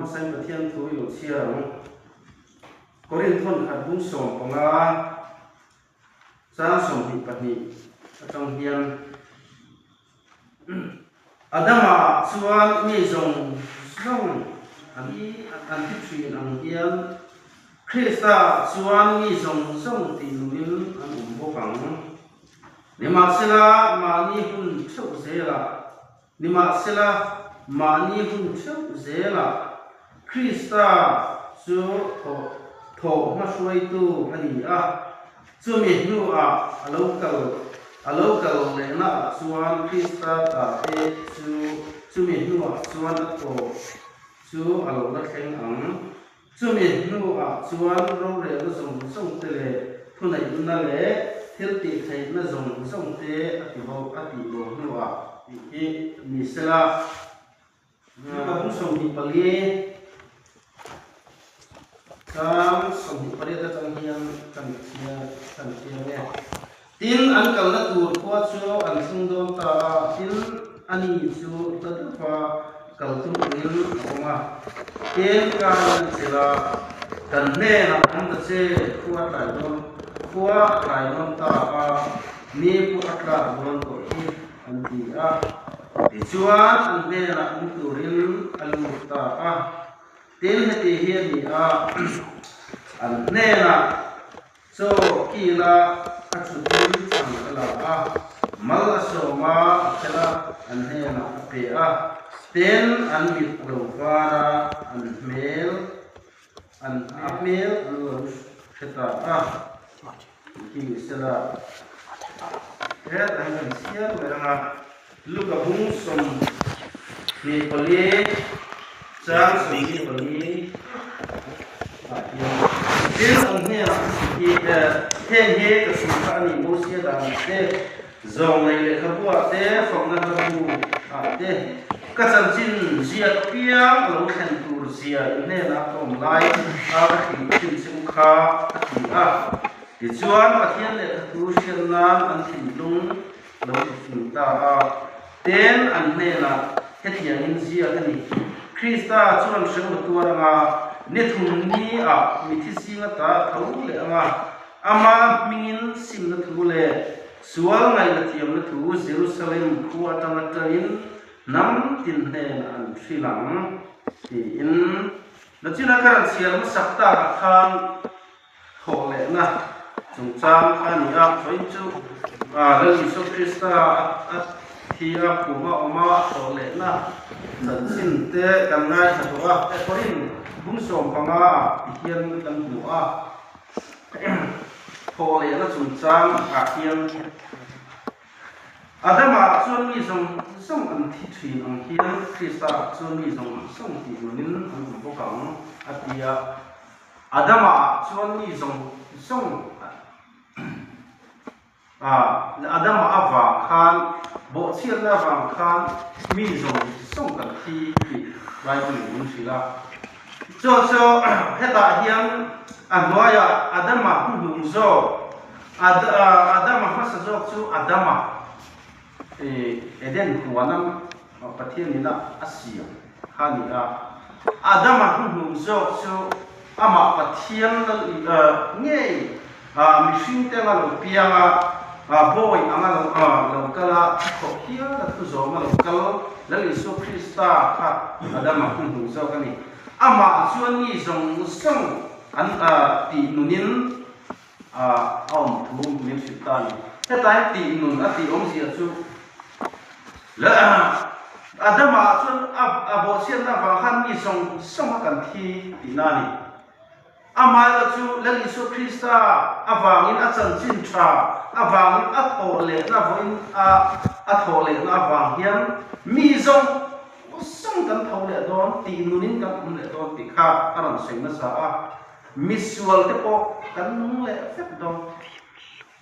hmasain Pathian thu i lo chhiar ang. Korinth thawn khat bung 15 chang 22 atang hian Adama chuan mi zawng zawng an an ti thin ang hian Krista chuan mi zawng zawng tih nungin an awm bawk ang. Nimahsela mahni hun theuh zelah Nimahsela mahni hun theuh zelah Krista chu thawh thawh hmahruaitu a ni a, chumi hnuah a lo kal a lo kal lehnaah chuan Krista tate chu chumi hnuah chuan a thawh chu a lo la thleng ang. Chumi hnuah chuan rorelna zawng zawng te leh thuneihna leh thil tih theihna zawng zawng te a ti bo a tih bo hnuah tih hi ni sela. Luka bung 24 chang 28 atang hian kan chhiar kan chhiar nge. Tin, an kalna tur khua chu an thleng dawn ta a, tin, ani chu hla deuha kal tum angin a awm a. Tin, ka in a chelh a, kan hnenah awm ta che, khua a tlai dawn, khua a tlai dawn ta a, ni pawh a tlak dawn tawh hi, an ti a. Tichuan, an hnenah awm turin a lut ta a. Tin, heti hi a ni a, an hnenah. Chaw kila a thutin chhang a la a, mal a sawm a, a khelh a, an hnenah a pe a. Ten an mit a lo var a, an hmel an a hmel an lo hre ta a. Tih ni sela, hetah hian kan chhiar mai ang a, Luka bung 24 chang 24 ah hian tin an hnenah hi heng hi ka chhung kha a ni Mosia dan te zawng nei lehkhabu ah te fakna hlabu ah te ka chanchin ziak apiang a lo thlen tur zia in hnenah ka awm lai a ka thih thin che u kha a ti a. Tichuan Pathian lehkhathu hriat nan an thinlung lo ti fing ta a. Ten an hnenah hetiangin ziak a ni, Krista chuan hrem a tuar anga, ni thum ni ah mithi zing ata tho leh anga, ama hmingin simna thu leh sual ngaihna thiamna thu Jerusalem khua atanga tangin hnam tin hnenah an hrilh ang, tiin. Nachina ka rawn chhiar hmasak takah khan Thawh lehna chungchang kha a ni a, vawiin chu Lal Isua Krista a thi a, khum a awm a, a thawh lehna chanchin te kan ngaithla tawh a. Korin bung 15 ah ti hian kan hmu a, thawh lehna chungchang ah hian Adama chuan mi zawng zawng an thi thin ang hian Krista ah chuan mi zawng zawng tih nunin an awm bawk ang a ti a. Adama ah chuan mi zawng zawng a Adama avang khan bawhchhiatna avang khan mi zawng zawng kan thi tih Bible in min hrilh a. Chu chu hetah hian a hnuaiah Adama hnuhnung zawk Adama hmasa zawk chu Adama Eden huana Pathian ina a siam kha a ni a. Adama hnuhnung zawk chu amah Pathian ngei mihringte anga lo piang a, bawi anga lo kal a, a thawh hial a thu zawm a lo kal Lal Isua Krista kha Adama hnuhnung zawk a ni. Amah chuan mi zawng zawng an tih nunin a awm thu min hrilh ta a ni. Hetlai tih nun a tih awmzia chu Adama chuan a bawhchhiatna avang khan mi zawng zawng a kan thi tihna a ni. Amaherawh chu Lal Isua Krista avangin a chanchin tha avangin a thawh lehna vawiin a a thawh lehna avang hian mi zawng zawng kan tho leh dawn tih nunin kan awm leh dawn tih kha a rawn sawi nasa a. Misual te pawh kan nung leh vek dawn.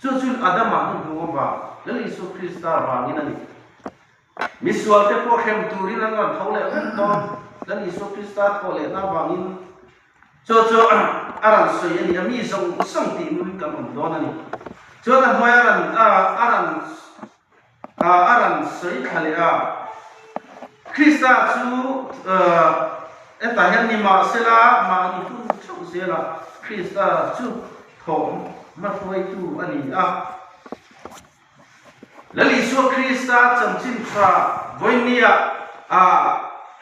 Chu chu Adama hnuhnung avang, Lal Isua Krista vangin a ni. Misual te pawh hrem turin an rawn tho leh vek dawn, Lal Isua Krista thawh lehna avangin. Chu chu a rawn sawi a ni a, mi zawng zawng tih nuin kan awm dawn a ni. Chuan a hnuai a rawn a rawn a rawn sawi thla leh a, Krista chu. Hetah hian nimahsela mahni hun theuh zelah Krista chu thawh hmahruaitu a ni a. Lal Isua Krista chanchin tha vawinia a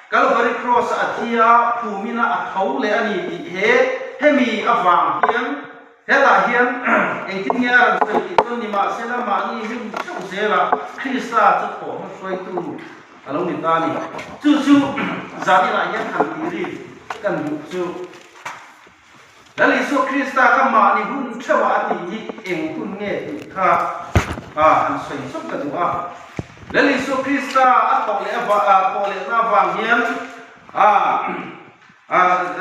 Calvary Cross a thi a, phumina a tho leh a ni tih he hemi avang hian hetah hian engtin nge a rawn sawi tih chuan nimahsela mahni hun theuh zela Krista chu thawh hmahruaitu a lo ni ta a ni. Chu chu zaninah hian han tih ri kan duh chu. Lal Isua Krista kha mahni hun theuhah a tih hi eng hun nge tih kha han sawi chauh ka duh a. Lal Isua Krista a thawh leh thawh lehna avang hian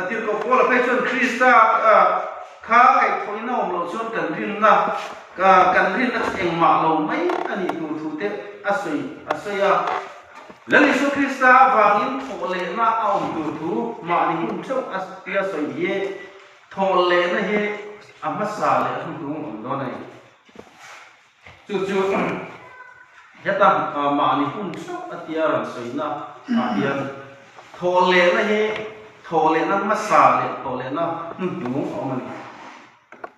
Tirhkoh Paula phei chuan Krista kha kaihthawhin a awm loh chuan kan rinna kan rinna chu engmah lo mai a nih tur thu te a sawi a sawi a. Lal Isua Krista avangin thawhlehna a awm tur thu mahni hun theuh a tia sawi hi thawhlehna hi a hmasa leh a hnuhnung awm dawn a ni. Chu chu heta mahni hun theuh a tia rawn sawina ah hian thawhlehna hi thawhlehna hmasa leh thawhlehna hnuhnung a awm a ni.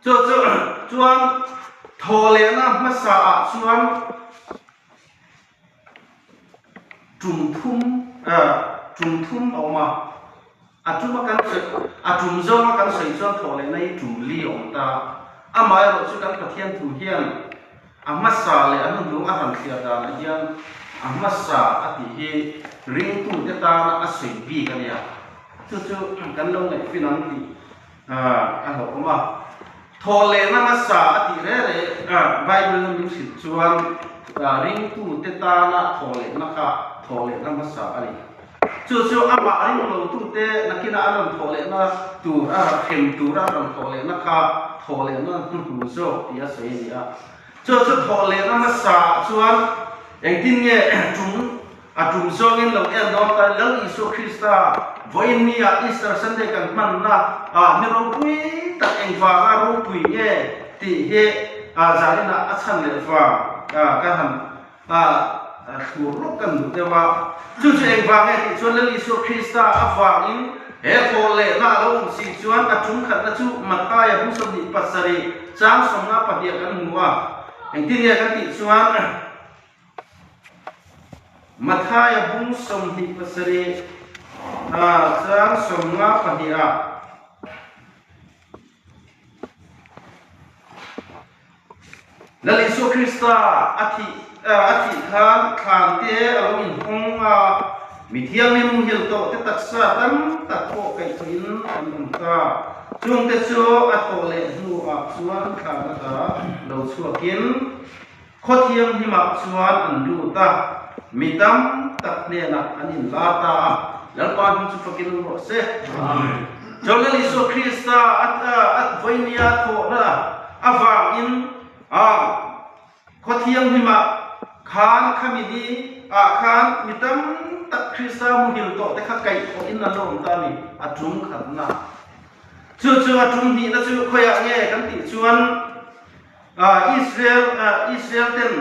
Chu chu chuan thawhlehna hmasa ah chuan Tum thum tum thum a awm a, a tuma kan sawi a tum zawnga kan sawi chuan thawh leh nai tum li a awm ta. Amaherawh chu kan Pathian thu hian a hmasa leh a hnuhnung a han thliar danah hian a hmasa a tih hi ringtute tana a sawi bik a nia. Chu chu kan lo ngaihfin ang tih a hlauhawm a. Thawh lehna hmasa a tih reh reh Bible na min hrilh chuan ringtute tana thawh lehna kha thawh lehna hmasa a ni. Chu chu amah ring lotute nakinah a rawn thawh lehna tur a hrem tura a rawn thawh lehna kha thawh lehna hnuhnung zawk tih a sawi a ni a. Chu chu thawh lehna hmasa chuan engtin nge tum A tum zawngin lo en dawn ta Lal Isua Krista vawiin ni ah Easter Sunday kan hmanna ah ni ropui tak engvanga ropui nge tih hi zanin ah a chhan leh vang ka han thlur lawk kan duh deuh a. Chu chu engvang nge tih chuan Lal Isua Krista avangin he thaw lehna a lo awm si chuan a tum khatna chu Mathaia bung 27 chang 52 kan hmu a. Engtin nge kan tih chuan. Mathaia bung 27 chang 52 ah Lal Isua Krista a thih a thih khan thlan te a lo inhawng a, mi thianghlim muhil tawh te taksa tam tak pawh kaihthawhin an awm ta. Chungte chu a thawh leh hnuah chuan thlan ata lo chhuakin Khaw thianghlimah chuan an lut a, mi tam tak hnenah an inlar ta a, Lalpa hming chu fakin awm rawh se. Chuan Lal Isua Krista a vawinia thawhna avangin khaw thianghlimah khan khami ni ah khan mi tam tak Krista muhil tawh te kha kaihthawhin an lo awm ta a ni, a tum khatna. Chu chu a tum hnihna chu khawiah nge kan tih chuan, Israel Israel ten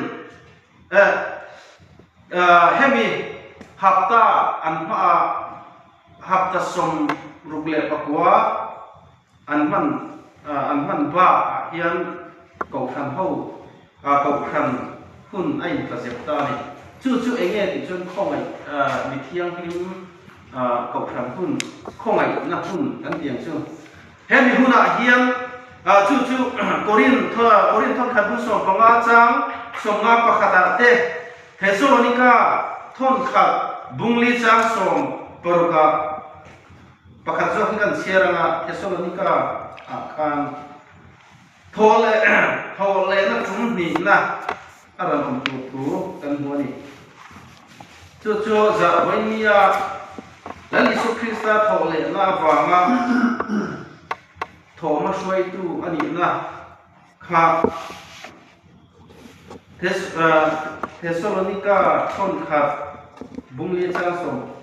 hemi hapta an hma a hapta 64 an hman an hman bak ah hian kohhran ho kohhran hun a intla zep ta a ni. Chu chu eng nge tih chuan khawngaih mi thianghlim kohhran hun khawngaihna hun kan tih ang chu. Hemi hunah hian chu chu Korinth Korinth thawnkhat bung 15 chang 51 ah te, Thesalonika thawnkhat bung li chang 16 ah pakhat zawk hi kan chhiar ang a, Thesalonika ah khan thaw leh thaw lehna tum hnihna a rawn awm tur thu kan hmu a ni. Chu chu Zarhvawinia Lal Isua Krista thawh lehna avanga thawhhma hruaitu a nihna kha Thesalonika thawnkhat bungli chang 16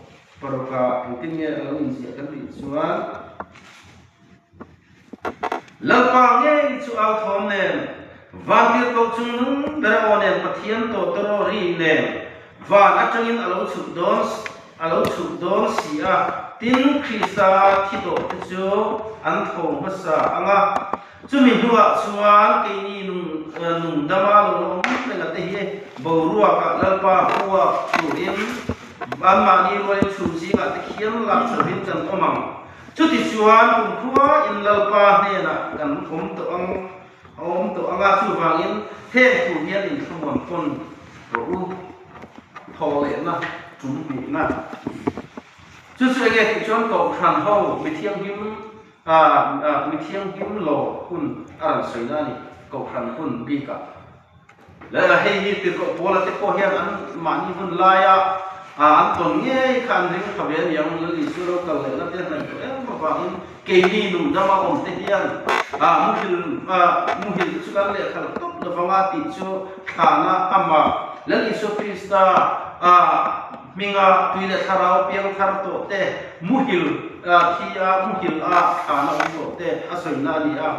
ah engtin nge a lo inziah kan tih chuan, Lalpa ngei chu au thawm nen, Vantirhkoh chung nung ber aw nen Pathian tawtawraw ri nen van atangin a lo chhuk dawn a lo chhuk dawn si a. Tin, Krista thi tawhte chu an tho hmasa ang a. Chumi hnuah chuan keini nung dama lo la awm renga te hi boruakah Lalpa huak turin anmahni rualin chhum zingah te khian lak chauhin kan awm ang. Chutichuan kumkhua in Lalpa hnenah kan awm tawh ang a awm tawh ang a, chuvangin heng thu hian inthlamuan pawn rawh u, thaw lehna tum hnihna. Chu chu enge tih chuan Kohhran ho mithianghlim mithianghlim law hun a rawn sawina a ni, Kohhran hun bikah. Leh hei hi tirhkoh Paula te pawh hian an mahni hun laia an tawn ngei kha an ring tha ve a niang, Lal Isua lo kal lehna te hnaih tawh em avangin keini nungdama awm te hian muhil muhil te chu kan lehkhalh tawp lovanga tih chu thlana amah Lal Isua Krista hminga tui leh thlarau piang thar tawh te muhil thi a muhil a thlana awm tawh te a sawina a ni a.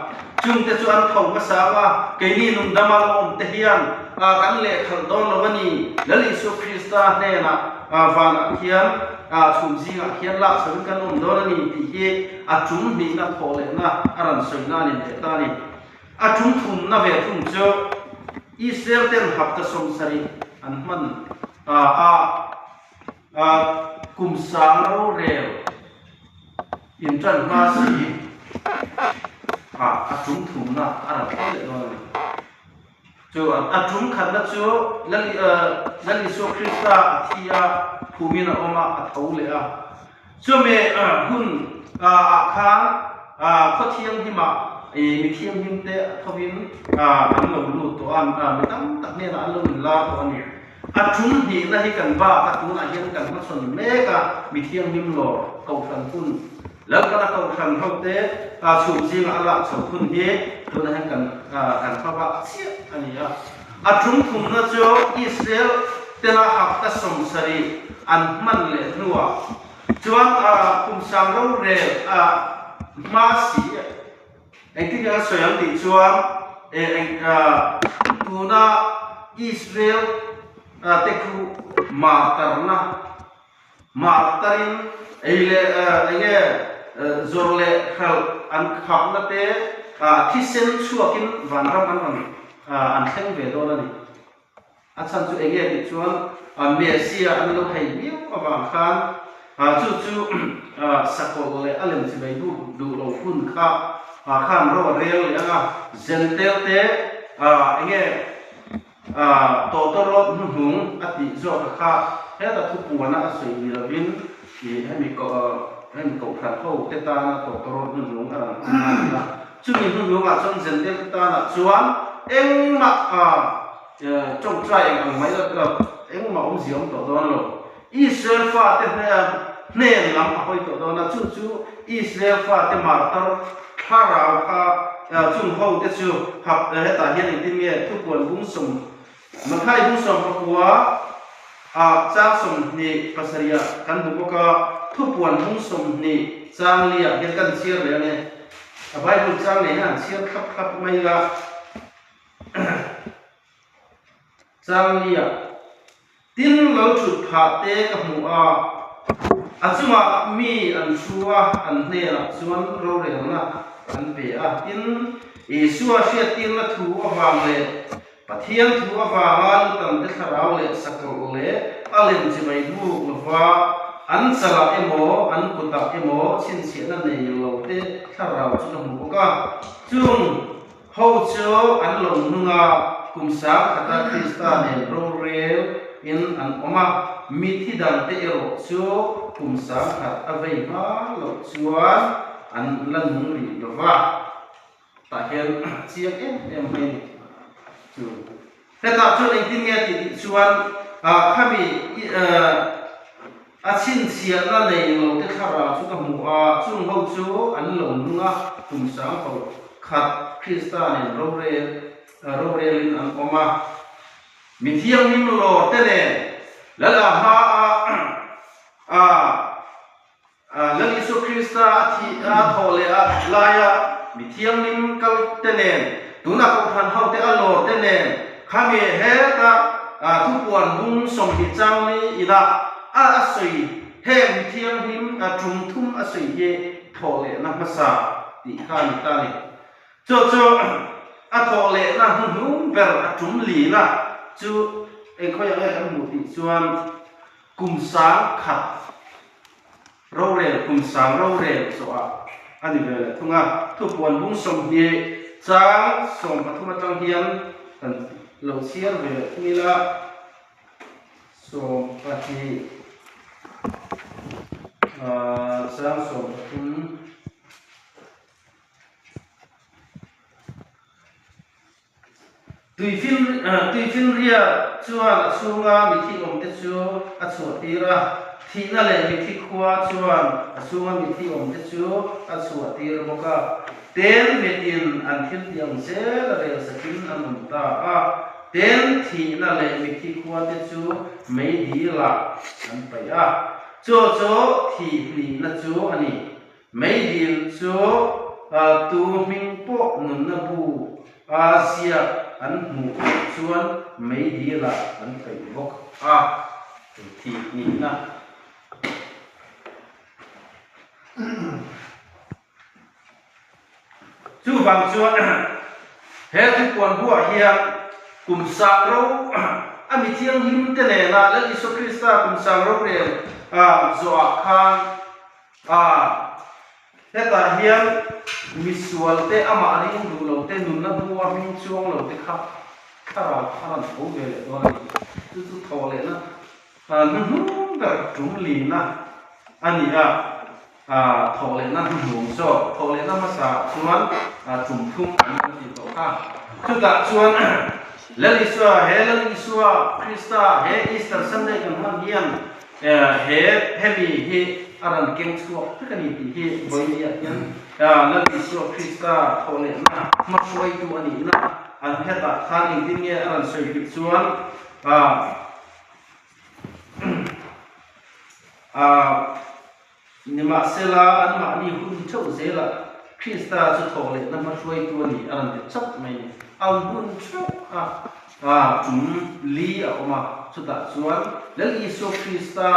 Chungte chu an tho hmasa ang a, keini nungdama lo awm te hian kan lehkhalh dawn lo a ni. Lal Isua Krista hnenah vanah khian chhum zingah khian lah chhoin kan awm dawn a ni tih hi a tum hnihna thawh lehna a rawn sawina a ni leh ta a ni. A tum thumna ve thung chu Israel ten hapta 70 an hman a, Kum sang rorel in tan hma si a a tum thumna a rawn thleng leh dawn a ni. Chu a tum khatna chu Lal Isua Krista a thi a, phumin a awm a, a tho leh a. Chumi hun ah khan khaw thianghlimah mi thianghlim te a thovin an lo lut tawh a, mi tam tak hnenah an lo inlar tawh a ni. A tum hnihna hi kan bak a, tunah hian kan hmachhawn mek a, mi thianghlim lawr Kohhran hun, Lalpana Kohhran hote chhum zinga a lak chho hun hi tunah hian kan kan hma bak chiah a ni a. A tum thumna chu Israel tena hapta 70 an hman leh hnuah chuan kum sang rorel a hma si Engtin nge a sawi ang tih chuan tuna Israel te khu martarna, martarin ei leh eng nge zawrh leh hralh an khapna te thisen chhuakin vanram an rawn an thleng ve dawn a ni. A chhan chu eng nge tih chuan Messia an lo hei viau avang khan chu chu sakawlh leh a lem chi mai buk duh lo hun kha khan ro a rel leh ang a, Zentel te eng nge tawtawrawt hnuhnung a tih zawk a kha heta thupuana a sawi ni lovin hemi hemi kohhran ho te tana tawtawrawt hnuhnung a rawn hman a ni a, chumi hnuhnungah chuan Zentel te tanah chuan engmah Tawngtai eng ang mai lo, engmah awmzia awm tawh dawn lo. Israel fate hnen lam a hawi tawh dawn a, chu chu Israel fate martar thlarau kha chung ho te chu hap hetah hian engtin nge thupuan bung sawm Mathai bung 19 ah chang 27 ah kan hmu bawk a, thupuan bung 20 chang li ah hian kan chhiar leh ange. A Bible chang nei hian an chhiar thlap thlap mai la. Changlia, Tin lo thut phah te ka hmu a, a chungah mi an thu a, an hnenah chuan rorelna an pe a. Tin, Isua hriattirna thu avang leh Pathian thu avanga lutamte thlarau leh sakawlh leh a lem chi mai buk lova an chalah emaw an kutah emaw chhinchhiahna nei lo te thlarau chu ka hmu bawk a. Chung Ho chu an lo hnung a, kum sang khata Krista nen rorel in an awm a, mithi dangte erawh chu kum sang khat a vei hma loh chuan an la nung rih lo va. Tah hian chiang em em mai a ni chu. Hetah chuan engtin nge tih tih chuan khami a chhinchhiahna nei lo te thlarau chu ka hmu a, chung ho chu an lo nung a, kum sang ho khat Krista nen rorel rorelin an awm a. Mi thianghlim lawr te nen Lala hma a Lal Isua Krista a thih a thawh leh a laia mi thianghlim kal te nen, tuna kohhran ho te a lawr te nen, khami heta thupuan bung 20 chang ni ila a a sawi. Heng mi thianghlim a tum thum a sawi hi thawhlehna hmasa tih kha a ni ta a ni. Chu chu a thawhlehna hnuhnung ber a tum lina chu engkhawiah nge kan hmuh tih chuan kum sang khat rorel kum sang rorel zawhah a ni ve leh thung a. Thupuan bung 20 chang 13 atang hian kan lo chhiar ve leh thung ila. 20 chang 13. Tuifinria chuan a chhunga mithi awmte chu a chhuahtir a, thihna leh mithi khua chuan a chhunga mithi awmte chu a chhuahtir bawk a. Ten mitin an thil tih ang zel a rel sakin an awm ta a, ten thihna leh mithi khuate chu meidilah an paih a, chu chu thihhnihna chu a ni. Meidil chu tu hming pawh nunna bu a ziak an hmuh loh chuan meidilah an paih bawk a, thih nihna. Chuvang chuan he thupuan buah hian kum sang ro a mi thianghlim te nena Lal Isua Krista kum sang rorel zawhah khan A, hetah hian misual te amah ring duh lo te nunna bua hming chuang lo te kha thlarau a rawn tho ve leh dawn a ni. Chu chu thaw lehna hnuhnung ber tum lina a ni a, thawh lehna hnuhnung zawk, thawh lehna hmasa chuan tum thum an an tih tawh kha. Chutah chuan Lal Isua, he Lal Isua Krista he Easter Sunday kan hman hian He hemi hi a rawn keng chhuak vek a ni tih hi vawinia hian Lal Isua Krista thawhlehna hmahruaitu a nihna an hetah khan engtin nge a rawn sawi tih chuan Nimahsela anmahni hun theuh zelah Krista chu thawhlehna hmahruaitu a ni a rawn ti chauh mai ni. A hun theuh kha tum li a awm a, chutah chuan Lal Isua Krista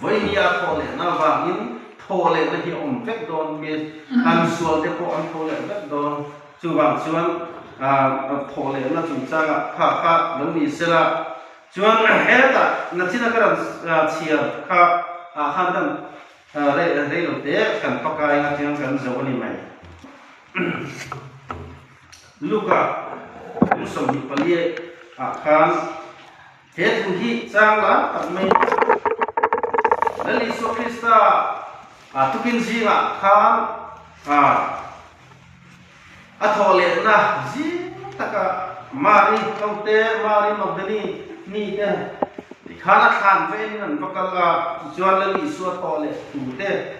vawinia a thawhlehna avangin thawhlehna hi a awm vek dawn mi, an sualte pawh an tho leh vek dawn. Chuvang chuan thawhlehna chungchangah kha kha lo ni sela, Chuan hetah nachina ka rawn chhiar kha ah khan kan rei lo te kan pakai nga tiang kan zo a ni mai. Luka kum 24 ah khan he thu hi chang lar tak mai Lal Isua Krista tukin zingah khan A thawh lehna zing taka Mari Hote, Mari Magdalene ni te tikhan a thlan velin an va kal a, tichuan Lal Isua thawh leh tu te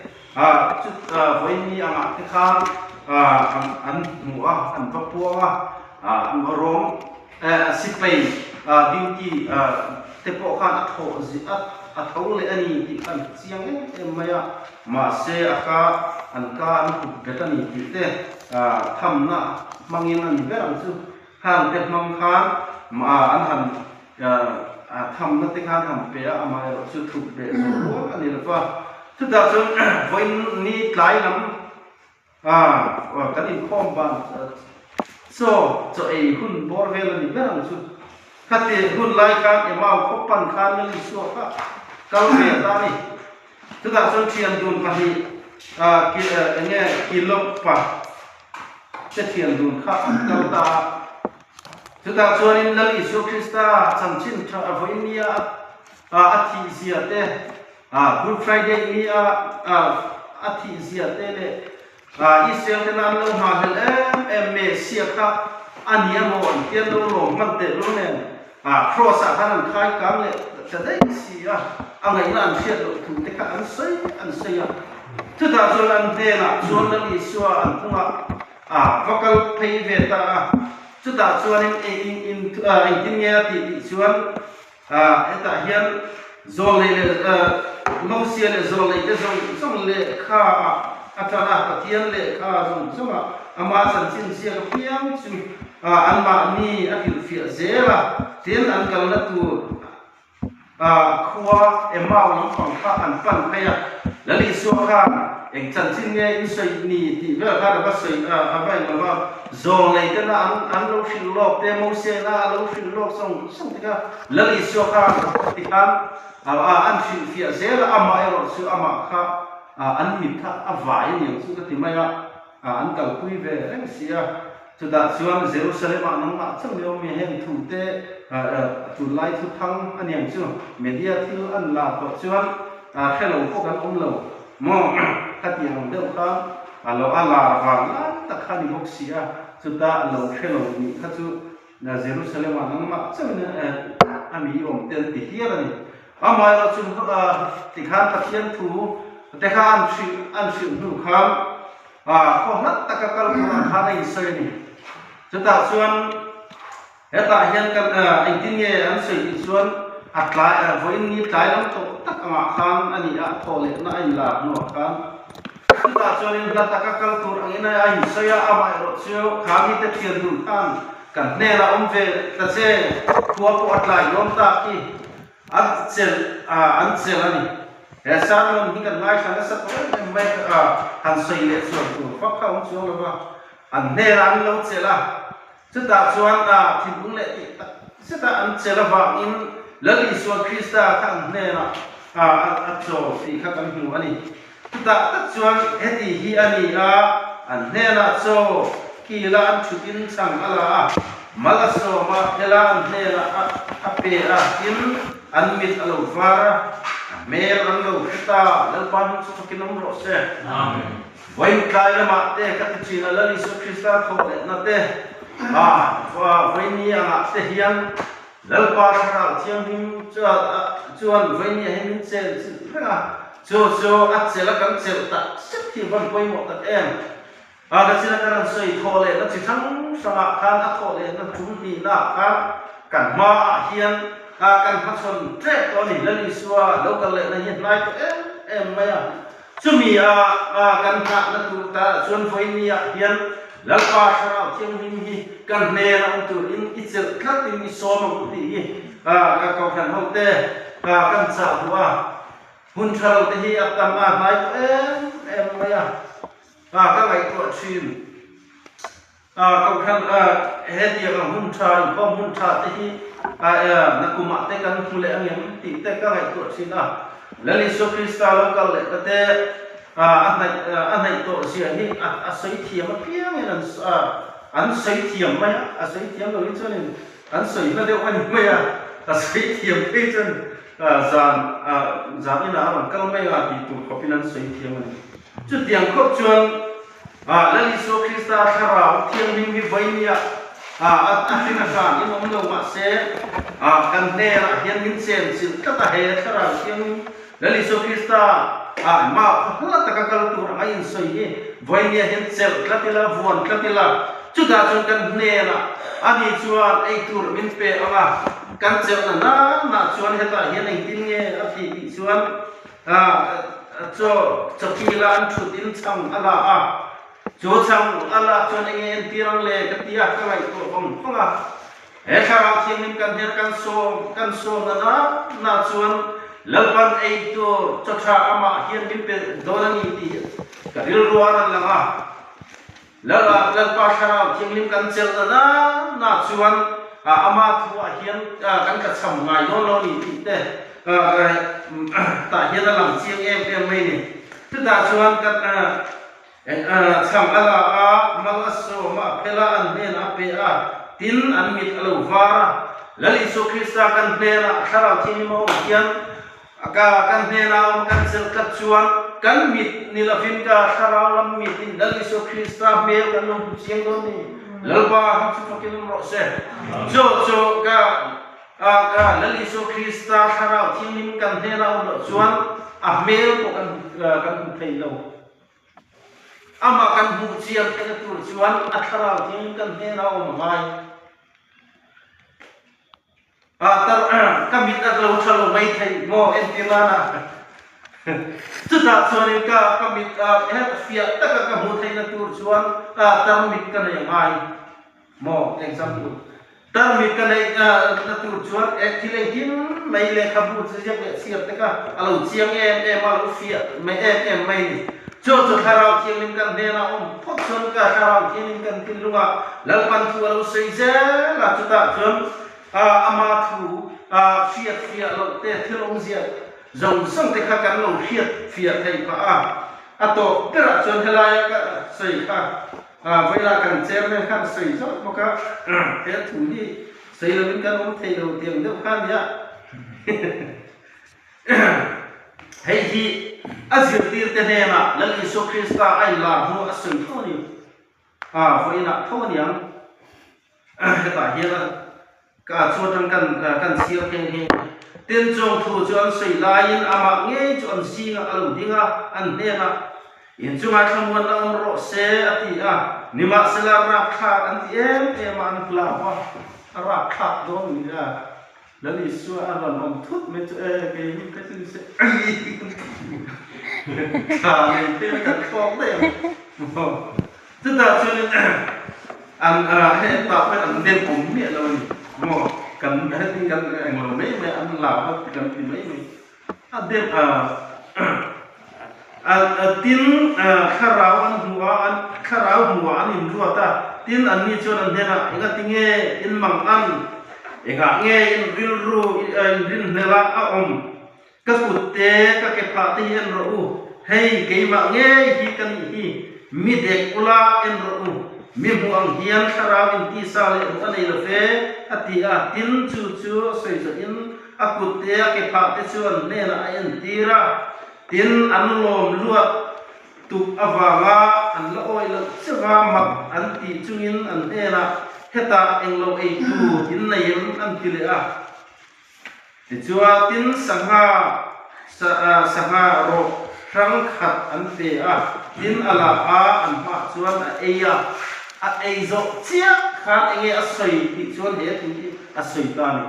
chu vawiin angah te khan an hmu a, an va puang a, an va rawng sipai duty te pawh khan a thawh a tho leh a ni tih kha an chiang em em mai a. Mahse a ka an ka an hup bet a ni tih te thamna hmangin a ni ber ang chu. Khang te hmang khan an han thamna te khan han pe a, amaherawh chu thup beh zawh rual a ni lo va. Chutah chuan vawiin ni tlai lam kan inkhawm ban chaw chaw ei hun bawr vel a ni ber ang chu. Khati hun lai khan Emau khaw pan khan Lal Isua kha kal ve ta a ni. Chutah chuan thian dun pahnih eng nge Kilawpa te thian dun kha an kal ta a. Chutah chuanin Lal Isua Krista chanchin tha vawiin nia a thih zia te, Good Friday nia a thih zia te leh Israel tena an lo nghahhlelh em em Messiah kha a ni emaw an tia lo lawm hman teh lul nen Cross ah khan an khai kang leh ta daih si a, a ngaihna an hriat loh thu te kha an sawi an sawi a. Chutah chuan an hnenah chuan Lal Isua an hnungah va kal phei ve ta a, chutah chuanin engtin nge a tih tih chuan hetah hian zawlnei leh Mosia leh zawlnei te zawng zawng lehkha ah a tan a, Pathian lehkha zawng zawng ah ama chanchin ziak apiang chu anmahni a hrilhfiah zel a, tin an kalna tur. Khua Emau lampang kha an pan phei a, Lal Isua khan eng chanchin nge in sawi ni tih vel khan a va sawi a, a va englo va, zawng lei tena an an lo hrilh lawk te, Mosena a lo hrilh lawk sawng sawng te kha Lal Isua khan ti khan an hrilhfiah zel a, amah erawh chu amah kha an mit kha a vai a niang chu ka ti mai a. An kalpui ve reng si a. Chutah chuan Jerusalem-ah nangmah chauh ni awm i heng thute tunlai thu thang a niang chu media thil an la tawh chuan hre lo pawh kan awm lo maw? Khatiang ang deuh khan a lo a lar vang lai tak kha a ni bawk si a. Chutah lo hre lo nih kha chu Jerusalem-ah nangmah chauhin a mi awm te an ti hial a ni. Amaherawhchu tikhan Pathian thu te kha an hrilh an hrilh hnu khan khaw hlat taka kal turah khan a insawi a ni. Chutah chuan hetah hian kan engtin nge an sawi tih chuan a tlai vawiin ni tlai lam tawh tak angah khan a ni a, thawh lehna a inlar hnuah khan. Chutah chuanin hla taka kal tur angin a insawi a, amaherawhchu kha mite thian dun khan kan hnenah awm ve ta che, khua pawh a tlai dawn tak hi an chelh an chelh a ni. He sermon hi kan ngaithla nasa tawh em em mai a, han sawi leh chuan tur fak kha a awm chuang lo va, an hnenah an lo chelh a, chutah chuan thinlung leh tih tak zeta an chelh avangin Lal Isua Krista kha an hnenah a chaw tih kha kan hmu a ni. Chutah tak chuan heti hi a ni a, an hnenah chaw kila an thutin chhang a la a, mal a sawm a, hela an hnenah a a pe a, tin, an mit a lo var a, a hmel an lo hre ta, Lalpa hming chu fakin awm rawh se. Amen. Vawiin tlai lamah te ka ti thin a, Lal Isua Krista thawh lehna te, a vawiin ni angah te hian Lalpa Thlarau Thianghlim chuan vawinia hi min chen chilh reng a, chu chu a chelh a kan chelh tak zet hi van pawimawh tak em? A ka china kan han sawi thawh lehna chi hrang hrangah khan a thawh lehna tum hnihnaah khan kan hmaah hian kan hmachhawn tep tawh a ni. Lal Isua lo kal lehna hi hnai tawh em em mai a. Chumi a kan nghahna tur ta chuan vawinia hian Lalpa Thlarau Thianghlim hi kan hnen a awm turin i chelh tlatin i sawm ang u tih hi ka kohhran hote kan chah duh a. Hun tha lo te hi a tam a hnai tawh em em mai a, ka ngaihtuah thin. Kohhran hetiang ang hun tha, inkhawm hun tha te hi nakumah te kan hmu leh angem tih te ka ngaihtuah thin a. Lal Isua Krista lo kal leh ta te a hnaih tawh zia hi a sawi thiam apiangin an sawi thiam mai a, a sawi thiam lo hi chuanin an sawi hla deuh a ni mai a, a sawi thiam phei chuan zan zan inah a rawn kal mai a tih tur khawpin an sawi thiam a ni. Chutiang khawp chuan Lal Isua Krista Thlarau Thianghlim hi vawinia a hring a hran in awm lo mahse kan hnenah hian min chen chilh tlat a, he Thlarau Thianghlim Lal Isua Krista mah khaw hla taka kal tur anga insawi hi vawinia hian chelh tlat ila, vuan tlat ila, chutah chuan kan hnenah ani chuan ei tur min pe ang a, kan chelhna nana chuan hetah hian engtin nge a tih tih chuan Chaw chawkila an thut in chhang a la a, chu chhang a lak chuan enge entir ang le ka ti a, ka ngaihtuah vang vang a. He thlarau thianghlim kan hner kan sawm kan sawm na na na chuan Lalpan ei tur chaw tha amah hian min pe dawn a ni tih ka rilru a rawn lang a. Lalpa thlarau thianghlim kan chelh na na na chuan ama thuah hian kan tlachham ngai dawn lo ni tih te tah hian a lang chiang em em mai ni. Chutah chuan kan chhang a la a, mal a sawm a, a phel a, an hnenah a pe a, tin an mit a lo var a. Lal Isua Krista kan hnenah thlarau thianghlim a awm hian Ka kan hnenah awm kan chelh tlat chuan kan mit ni lovin ka thlarau lam mit in Lal Isua Krista hmel kan lo hmu chiang dawn ni. Lalpa hmang chu fakin awm rawh se. Chu chu ka ka Lal Isua Krista thlarau thianghlim kan hnenah awm loh chuan a hmel pawh kan kan hmu thei lo. Amah kan hmuh chiang theihna tur chuan a thlarau thianghlim kan hnenah awm a ngai. Ka mit a lo tha lo mai thei maw entir nana chutah chuanin ka ka mit heta fiah taka ka hmuh theihna tur chuan tar mit ka nei a ngai maw example. Tarmit ka neih na tur chuan eh thil engkim mai lehkhabu chu ziak leh chhiar te kha a lo chiang em em a, a lo fiah mai em em mai a ni. Chu chu Thlarau Thianghlim kan hnenah awm phawt chuan ka Thlarau Thianghlim kan thinlungah Lalpan thu a lo sawi zel a, chutah chuan ama thu hriat fiah loh te thil awmzia zawng zawng te kha kan lo hriat fiah theih phah a. A tawp berah chuan helaia ka sawi kha Vawilah kan chairman khan sawi zawk bawk a, he thu hi sawi lovin kan awm thei lo tiang deuh kha a nia. Hei hi a zirtirte hnenah Lal Isua Krista a inlar hnu a sawi tho a ni. Vawiinah tho a niang. Hetah hian a ka chu atang kan kan chhiar nghe nghe a. Tin chung thu chu an sawi laiin amah ngei chu an zingah a lo ding a, an hnenah, Inchungah thlamuan la awm rawh se, a ti a. Nimahsela rapthlak an ti em em a, an hlau a, a rapthlak dawn ni a. Lal Isua a rawn awm thut mai chu e, kei hi ka chu se thla nei phei na kan thlawk daih ang. Chutah chuanin an hei an tah pawhin an dem awm miah lo a ni maw, kan heti kan englo mai mai an lau a kan ti mai mai. A dem a, tin thlarau an hmu a, an thlarau hmuh ah an inruat a, tin anni chuan an hnenah engati nge in mang an, engah nge in rilru in rinhlelh a a awm, ka kut te ka ke phah te hi en rawh u, hei keimah ngei hi ka nih hi, mi dek ula en rawh u, mi hmuh ang hian thlarau in tisa leh ruh a nei lo ve, a ti a, tin chu chu sawi zawhin A kut te a ke phah te chuan hnenah a entir a, tin an lawm luat tuk avanga an la awih loh cheuh a, mak an tih chungin an hnenah hetah englo ei tur in nei em an ti leh a. Tichuan tin sangha sangha rawh hrang khat an pe a, tin a la a an hmah chuan a ei a, a ei zawh chiah khan enge a sawi tih chuan he thu hi a sawi ta a ni.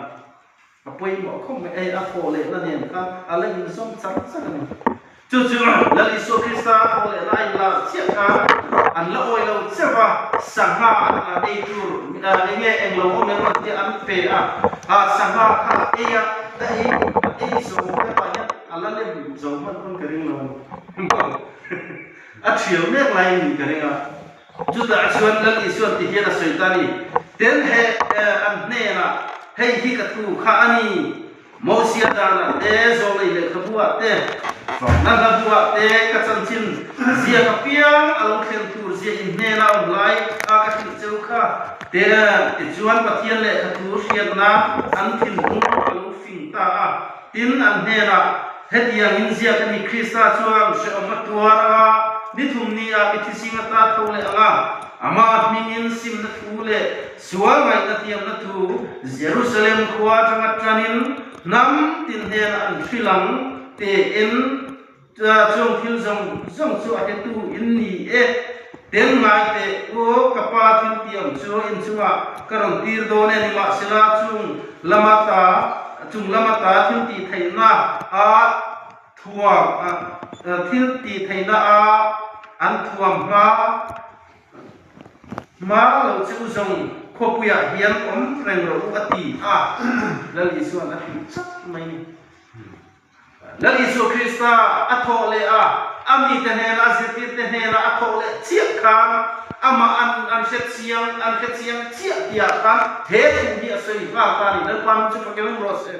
A pawimawh khawp mai, hei a thawh lehna nen khan a la inzawm char char a ni. Chu chu Lal Isua Krista a thawh lehna a inlar chiah khan an la awih lo cheuh a, sangha an ei tur eng nge eng lo awm em an tia an pe a, sangha kha a ei a, a ei a ei zo hetah hian a la lem zo hman pawn ka ring lo a ni. A thial mek laiin nih ka ring a. Chutah chuan Lal Isuan ti hian a sawi ta a ni, Ten he an hnenah, Hei hi ka thu kha a ni, Mosia danah te, Zawlei lehkhabuah te, Fakna hlabuah te ka chanchin ziak apiang a lo thlen tur zia in hnena awm lai a ka hrilh cheu kha. Te tichuan Pathian lehkha thu hriatna an thinlung a lo fing ta a, tin an hnenah, Hetiangin ziak a ni, Krista chuan hrehawm a tuar ang a, ni thum ni ah mi thising ata tho leh ang a, amah hmingin simna thu leh sual ngaihna thiamna thu Jerusalem khua atanga tanin hnam tin hnenah an hrilh ang tiin chung thil zawng zawng chu a hetu in ni e. Tel ngai teh u, ka pa thil tiam chu inchungah ka rawn tir dawn e, nimahsela chung lama ta chung lama ta thil tih theihna a thuam thil tih theihna a an thuam hma hma lo che u zawng khawpuiah hian awm reng rawh u a ti a, Lal Isua'n a hrilh chat mai ni. Lal Isua Krista a thawh leh a, a mite hnena a zirtirte hnena a thawh leh chiah khan amah an an hre chiang an hre chiang chiah tihah khan he thu hi a sawi nghal ta a ni. Lalpa min chu fakin awm rawh se.